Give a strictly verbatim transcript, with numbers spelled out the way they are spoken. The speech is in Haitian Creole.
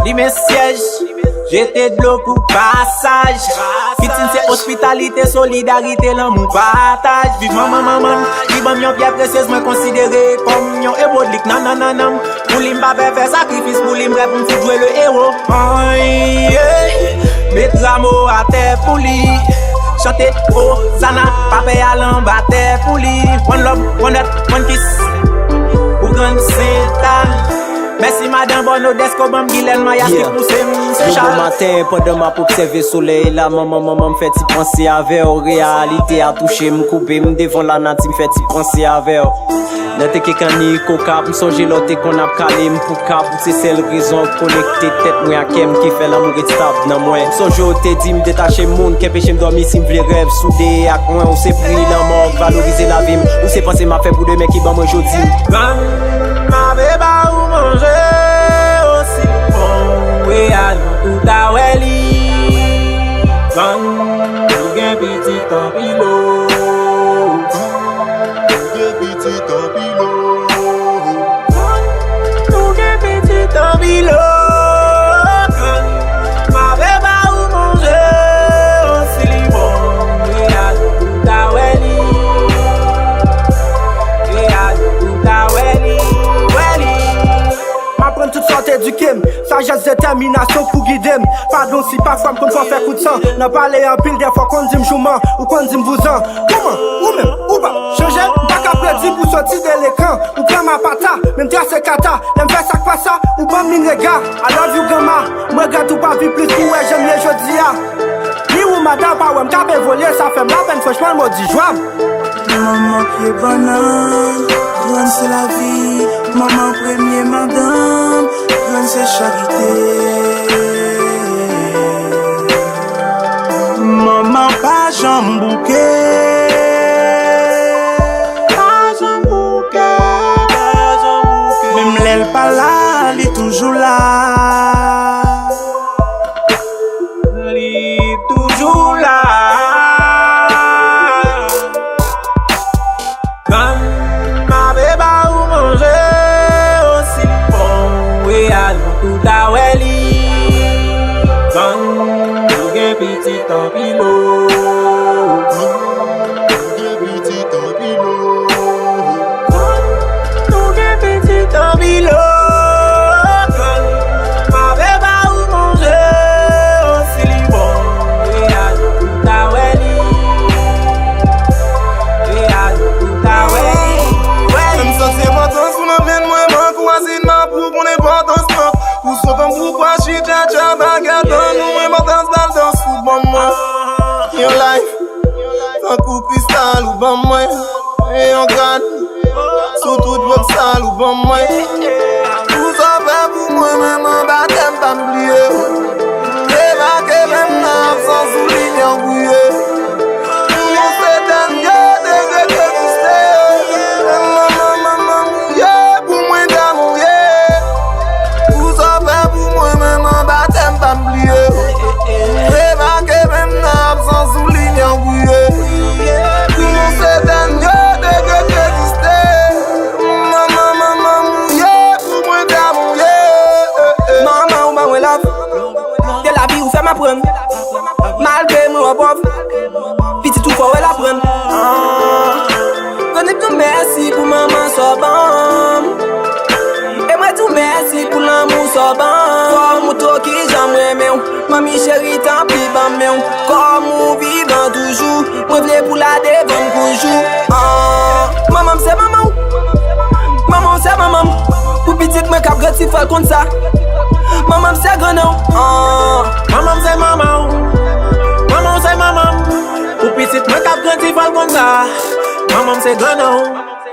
Limen syèj, jete dlo pou pasaj. Pitin se ospitalite, solidarite, lanmou, pataj. Viv manman, manman m, ki ban m yon pyè presyez, mwen konsidere kòm yon ewo lik. Nan, nan, nan, nan, pou li m pa pè fè sakrifis, pou li m prè pou m fout jwe le ewo. Ay, yeah. Met ramo atè pou li. Chante Ozana, pa pè al anba tè pou li. One love, one heart, one kiss. Pou grann Sentàn. Mèsi madan Bòno dèske w ban m Gilèn Mayas ki pouse m se chal. Yon bon maten, pandan m ap obsève solèy la, manman, manman m fè ti panse avè w. Reyalite a touche m, koube m devan lanati, m fè ti panse avè w. Nan teke kanni koka, m sonje lè w te konn ap kale m pou kab. Ou se sèl rezon k konekte tèt mwen ak kè m, ki fè lanmou ret stab nan mwen. M sonje w te di m detache m moun, kenpeche m dòmi si m vle rèv soude ak mwen. Ou se pri lanmò k valorize lavi m. Ou se panse m ap fè pou demen ki ban mwen jodi m. Grann, m ap ba ou manje, osi bon ou e a nou tout a wè li. Grann, nou gen pitit anpil o. Grann, nou gen pitit anpil o. Grann, nou gen pitit anpil o. Grann, m ap ba ou manje, o, si li bon, e a nou tout a wè li. E a nou tout a wè li, wè li. M aprann tout sa w te edike m. Sajès, detèminasyon pou gide m. Padon si pafwa m konn fè w fè kout san. Nan pale anpil, dèfwa w konn di m jouman, ou konn di m vouzan. Kouman? Ou menm, ou p ap chanje? M pa ka predi pou soti de lekan. Ou pran m a pata, menm trase kata. Lè m fè sa k pa sa, ou ban m mil rega. I love you, granma. M regrèt ou pa viv plis pou wè jan m ye jodi a. Ni ou madan pa wè m k ap evolye, sa fè m lapèn, franchman, l modi jwa m. Manman pye bannann, grann se lavi, manman premye madanm, grann se charite. Manman pa janm bouke, pa janm bouke, pa janm bouke. Menm lè l pa la, li toujou la. Li toujou la. Grann, m ap ba ou manje, o, si li bon, e a nou tout a wè li. Grann, nou gen pitit anpil o. Grann, nou gen pitit anpil o. Grann, nou gen pitit anpil o. Grann, m ap ba ou manje, o, si li bon, e a nou tout a wè li. E a nou tout a wè li, wè li. M santi enpòtans ou nan venn mwen, m ankouraje n, m ap pou konn enpòtans lan. Ou sot ann pou kwa chita, tcha bagay, ban nou enpòtans dal dans ou ban mwen. Yon life. Tankou kristal ou ban mwen, e yon grad sou tout bòksal ou ban mwen. Pou sa w fè pou mwen, menm anba tè m pa m bliye. Debake menm nan absans ou, limyè w briye. Pou nou se tèm yo te rete egziste. Manman, manman, manman, ye pou mwen damou ye. Pou sa w fè pou mwen, menm anba tè m pa m bliye. Remake menm nan absans ou, limyè w briye. Pou nou se tèm yo te rete egziste. Manman, manman, mouye, pou mwen damou ye. Manman, ou ban mwen love. De lavi ou fè m aprann. Malgre mwen wè pòv. Pitit ou fò wè l aprann. Ah. Grann di w mèsi pou manman sa w ban m. E mwen di w mèsi pou lanmou sa w ban m. Fò w montre w kijan m renmen w. Manmi cheri, tanpri ban m men w. Kòm ou vivan toujou, mwen vle pou l a devan m toujou. Ah. Manman m se manman w. Manman w se manman m. Pou pitit mwen k ap grandi fò l konn sa. Manman m se grann nan w. Ah. Manman m se manman w. Manman w se manman m. Pou pitit mwen k ap grandi fò l konn sa. Manman m se grann nan w.